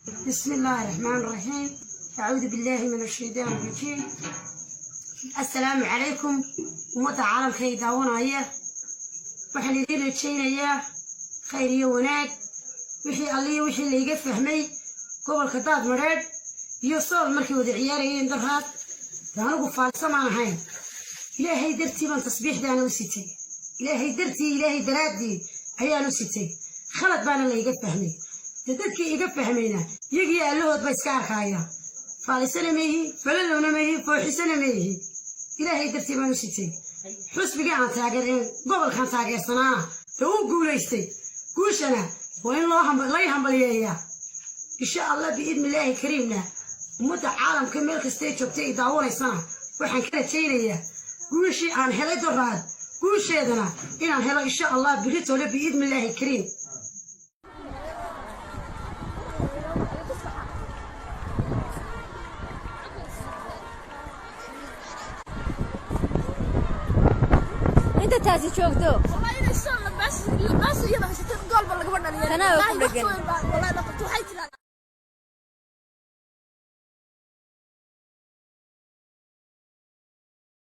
بسم الله الرحمن الرحيم. أعوذ بالله من الشيطان الرجيم. السلام عليكم. Ummadda caalamka ay daawanaya, waxaan idiin rajaynayaa khayr iyo wanaag. Wixii alliyo wixii layga fahmay gobolka Daadmadheedh iyo Sool markay wada ciyaarayeen daraad, de anigu faalsamaan ahayn. Ilaahay dartii baan tasbiixdaana u sitay, Ilaahay dartii, Ilaahay daraaddii ayaan u sitay. Khalad baana layga fahmay. Dee dadkii iga fahmayna iyagii allahood ba iska arkaaya. Faalisana maihi, falalowna maihi, fooxisana maihi. Ilaahay dartii baan u sitay. Xusbigii aan taageer, gobolkaan taageersanaana dee uu guulaystay. Guushana waa in loo lay hambaliyeeyaa, insha Allah, biidni Illaahi kariimna. Ummadda caalamka meel kastay joogtay ay daawanaysana waxaan ka rajaynayaa guushii aan helay doraad guusheedana inaan helo, insha Allah, biritole, biidni Illaahi kariim. Inta taasi joogto. Tanaa ku dhegan.